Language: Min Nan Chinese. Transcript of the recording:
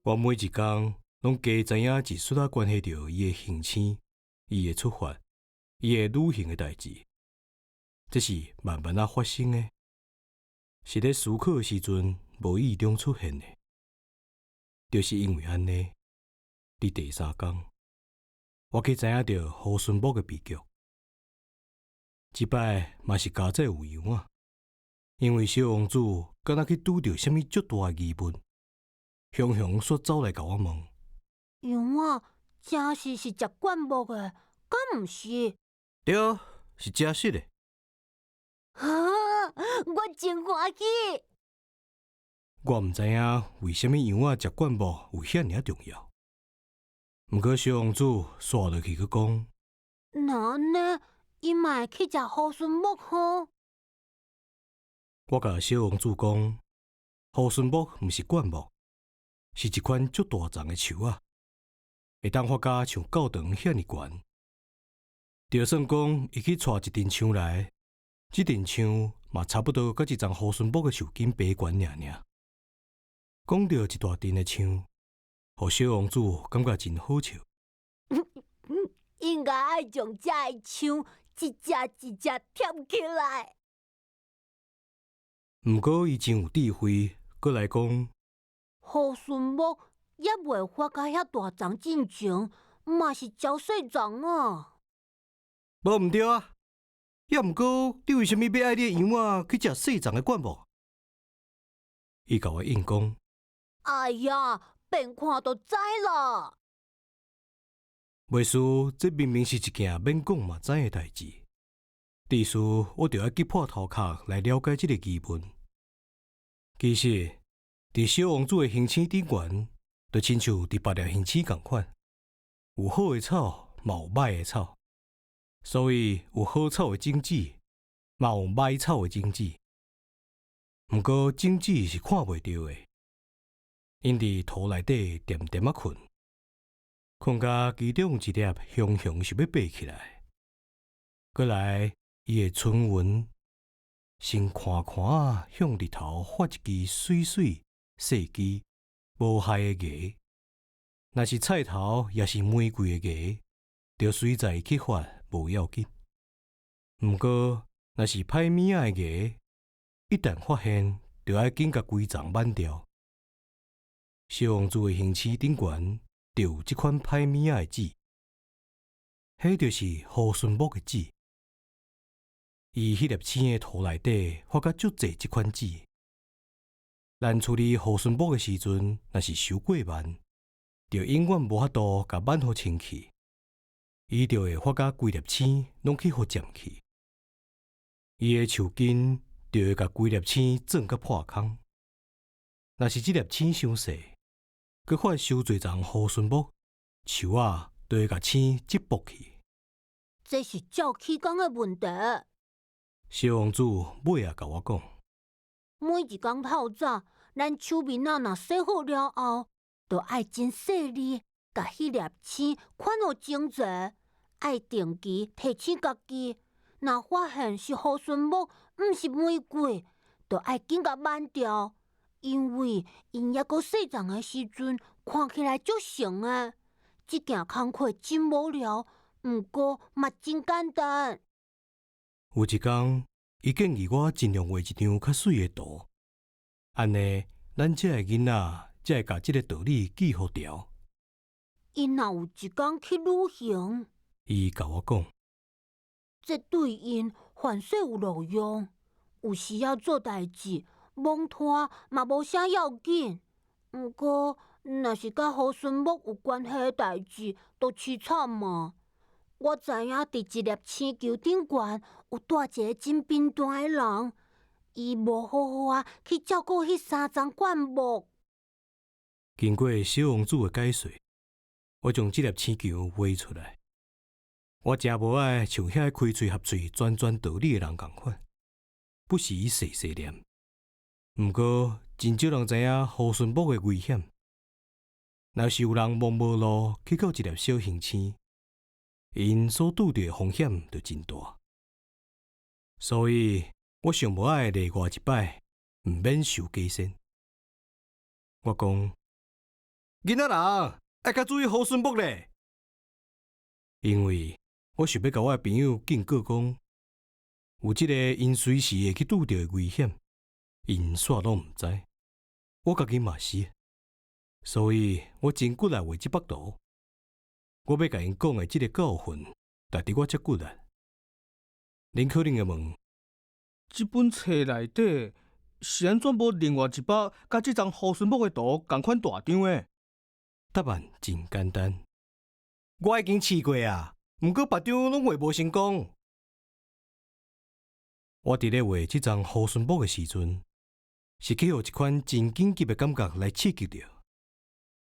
我每一工攏加知影一撮仔關係著伊的行星、伊的出發、伊的旅行的代誌。這是慢慢仔發生的，是咧思考的時陣無意中出現的。就是因為按呢，佇第三工，我去知影著猢猻木的悲劇。這擺嘛是佳哉有羊仔，因為小王子敢若去拄著啥物足大的疑問，雄雄煞走來共我問：羊仔誠實是食灌木的，敢毋是？對，是誠實的。啊！我真歡喜。我毋知影為啥物羊仔食灌木有遐爾重要。毋過小王子煞落去閣講：若按呢，𪜶嘛會去食猢猻木吼？我共小王子講，猢猻木毋是灌木，是一款足大叢的樹仔，會當發甲像教堂遐爾懸。就算講伊去採一陣樹來，這陣樹嘛差不多佮這叢猢猻木的樹根爬懸爾爾。講著一大陣的樹，予小王子感覺真好笑。應該愛將這个樹一隻一隻疊起來。毋過伊真有智慧，閣來講：猢猻木猶未發甲遐大叢進前，嘛是誠細叢啊。無毋對啊！猶毋過，你為啥物欲愛你的羊仔去食細叢的灌木？伊共我應講：哎呀，變看就知啦。袂輸，這明明是一件免講嘛知的代誌。致使我著愛急破頭殼來了解這個疑問。其實，佇小王子的行星頂懸，就親像佇別粒行星仝款，有好的草，嘛有歹的草。所以有好草的種子，嘛有歹草的種子。毋過種子是看袂著的，𪜶佇土內底恬恬仔睏，睏甲其中有一粒雄雄想欲爬起來，過來伊會伸勻，先寬寬仔向日頭發一支媠媠細支無害的芽。若是菜頭，抑是玫瑰的芽，就隨在伊去發無要緊。毋過若是歹物仔的芽，一旦發現，就愛緊共規叢挽掉。小王子的行星頂懸就有這款歹物仔的籽，彼就是猢猻木的籽。伊彼粒星的土內底發甲足濟這款籽。咱處理猢猻木的時陣，若是傷過慢，就永遠無法度共挽予清氣，伊就會發甲規粒星攏去予佔去。伊的樹根就會共規粒星鑽甲破空。若是這粒星傷細，閣發傷濟叢猢猻木，樹仔就會共星擠薄去。這是照起工的問題。小王子尾仔共我講：每一工透早，咱手面仔若洗好了後，就愛真細膩，共彼粒星款予整齊，愛定期提醒家己。若發現是猢猻木，毋是玫瑰，就愛緊共挽掉，因為𪜶猶閣細叢的時陣，看起來足成的。這件工課真無聊，毋過嘛真簡單。有一工，伊建議我盡量畫一張較媠的圖，按呢，咱這个囡仔才會共這個道理記予牢。𪜶若有一工去旅行，伊共我講，這對𪜶凡勢有路用。有時仔做代誌，罔拖嘛無啥要緊。毋過，若是佮猢猻木有關係的代誌，就悽慘嘛。我知影佇一粒星球頂懸有蹛一個真貧惰的人，伊無好好仔去照顧彼三叢灌木。經過小王子的解說，我將這粒星球畫出來。我誠無愛像遐開喙合喙轉轉道理的人仝款，不時細細念。毋過真少人知影猢猻木的危險。若是有人摸無路去到一粒小行星，𪜶所拄著的風險就真大。所以我上無愛例外一擺，毋免受假身。我講，囡仔人愛較注意猢猻木咧。因為我想欲共我的朋友警告講，有這個𪜶隨時會去拄著的危險，𪜶煞攏毋知。我家己嘛是，所以我真骨力畫這幅圖。我欲共𪜶講的這个教訓，值得我遮骨力。恁可能會問，這本冊內底是按怎無另外一幅佮這張猢猻木的圖仝款大張的？答案真簡單，我已經試過啊，毋過別張攏畫無成功。我佇咧畫這張猢猻木的時陣，是去予一款真緊急的感覺來刺激著。